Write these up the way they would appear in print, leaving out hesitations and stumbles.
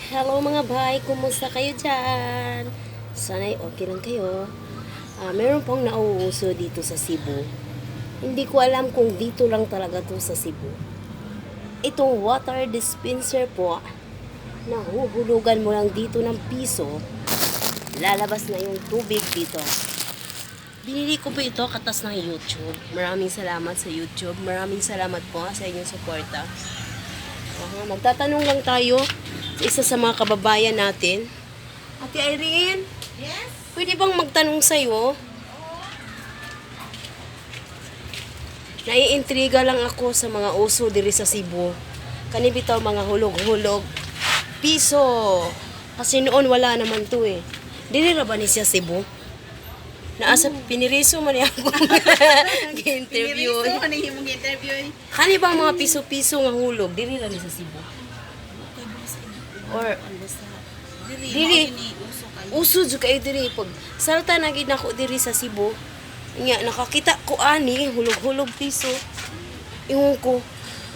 Hello, mga bay, kumusta kayo dyan? Sana'y okay lang kayo. Meron pong nauuso dito sa Cebu. Hindi ko alam kung dito lang talaga to sa Cebu. Itong water dispenser po, nahuhulugan mo lang dito ng piso, lalabas na yung tubig dito. Binili ko po ito katas ng YouTube. Maraming salamat sa YouTube. Maraming salamat po sa inyong suporta. Aha, magtatanong lang tayo sa isa sa mga kababayan natin. Ate Irene, Yes? pwede bang magtanong sa'yo? Naiintriga lang ako sa mga uso diri sa Cebu. Kani bitaw mga hulog-hulog. Piso. Kasi noon wala naman to eh. Dili ra ba ni siya Cebu? Naasa piniriso man niya ako interview. Piniriso man ang imong interview eh. Kani bang mga piso-piso nga hulog dili ra ni sa Cebu? Or Dili, Dili. mao ni uso kayo. Uso jud kayo diri pag salta na gid nako diri sa Cebu. Nya nakakita ko ani hulog-hulog piso. Ingon ko,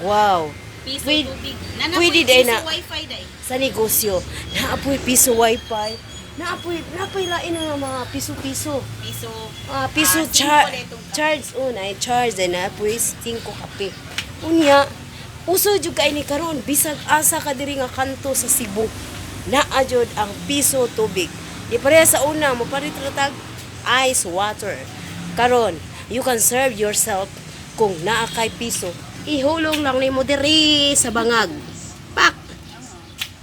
wow. Piso Pwede, tubig. Nana pwede po, day piso na wifi day. sa negosyo. Naapoy piso wifi. Naapoy napoy lain nga mga piso-piso. Piso. Piso ah, singko na itong kape. charge una charge ay naapoy 5 kape. Unya, uso jud kay ni karon bisag asa ka diri nga kanto sa Cebu. Naa jud ang piso tubig. Di pareha sa una mo palit ra tag ice water. Karon, you can serve yourself kung naa kay piso. Ihulong lang nimo diri sa bangag. Pak!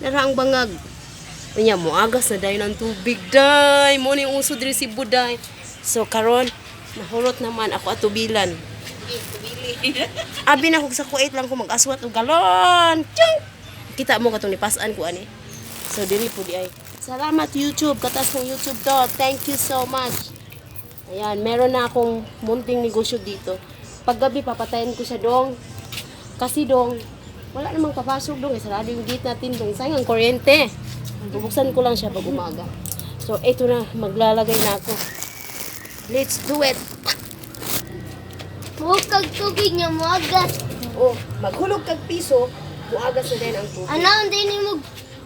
Nara ang bangag. Unya moagas na dayon ang tubig day. Mo ni uso diri si Buday. So karon nahurot naman ako atubilan. Eh, tubili. Abi na kog sa Kuwait lang ko mag-aswat og galon. Tiyong! Kita mo katong nipasan ko ani. So diri po di ay. Salamat, YouTube, katas ng YouTube to. Thank you so much. Ayan, meron na akong munting negosyo dito. Paggabi papatayin ko siya dong. Kasi dong, wala namang papasok dong. Eh, sarado yung gate natin dong. Sayang ang kuryente. Bubuksan ko lang siya pag umaga. So, ito na, maglalagay na ako. Let's do it! Bukag tubig niya moagas. Oh, maghulog kag piso, muagas na din ang tubig. Ano ang din mo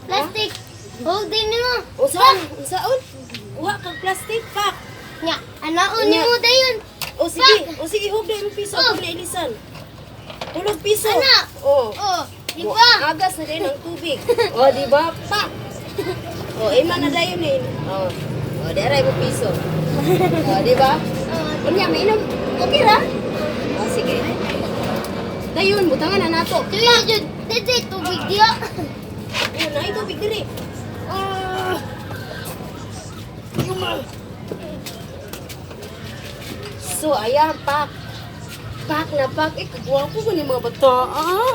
plastic? Hold din mo. Unsaon? Unsaon? Kuha kag plastic pack. Nya, anaon Nya. nimo dayon. O sige, o sige, hug na yung piso. Oh. Ako na ilisan. Hulog piso. Ana. Oh. Oh, di ba? Agas na din ang tubig. O, di ba? Pak! O, ima na dayon eh. O, o, deray mo piso. O, di ba? Oh, Unya, may inom. Okay ra? O, sige. Dayon, butangan na nato. tuyo jud, dili tubig diya. O, naay tubig diri. Ah. Yuma. So, ayan, pak. Pak na pak. Eh, kagwapo ko ni mga bata. Ah.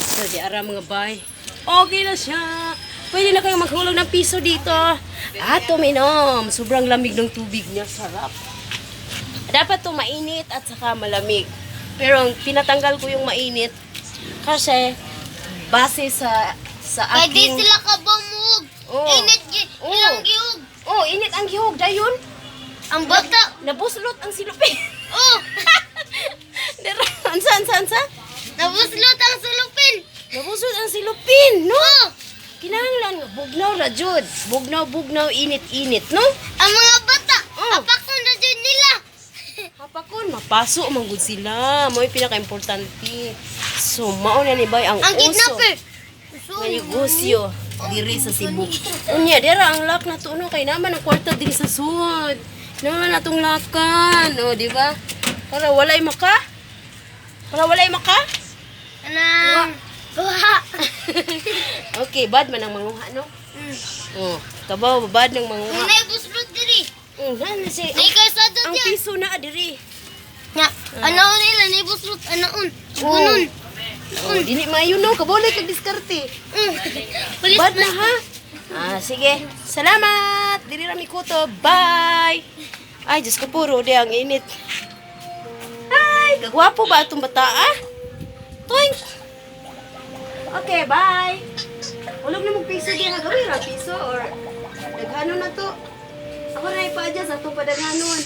So, di ara mga bay. Okay na siya. Pwede na kayong maghulog ng piso dito. At uminom. Sobrang lamig ng tubig niya. Sarap. Dapat to mainit at saka malamig. Pero ang pinatanggal ko yung mainit kasi base sa Kay di aking sila kabamug. Oh. Init gi Oh. ilang gihug. Oh, init ang gihog dayon. Ang bata. Nabuslot ang silupin. Oh, Dira, ansa ansa ansa? nabuslot ang sulupin. Nabuslot ang silupin, no? Oh, Kinahanglan nga bugnaw ra jud. Bugnaw bugnaw, init init, no? Ang mga bata, Oh. apakon na jud nila. Hapakon mapaso man gud sila. Mo'y pinaka-importante. So mao na ni bay ang Ang uso kidnapper. nga negosyo diri sa Cebu. Unya, dira ang lock na to no kay naman ang kwarta diri sa sud. Naman atong lakan, o di ba? Para walay maka. Para walay maka. Anang kuha. Okay, bad man ang manguha, no? Oh, kabaw bad ng manguha. Kung naibuslot diri. Na si Nay kalsada ang diyan. piso na diri. Nga, anaon nila naibuslot anaon. Gunon. Oh, dili maayo no, kabaw kag diskarte. Pulis Bad na ha. Ah, sige. Salamat. Diri ra mi kuto. Bye. Ay, Diyos ko puro di ang init. Ay, kagwapo ba atong bata ah? Toink. Okay, bye. Ulog na mong piso di ha gawin ra piso or daghanon na to. Ako na ipa-adjust ato pa daghanon.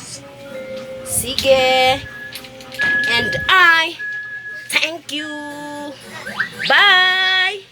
Sige. And I thank you. Bye.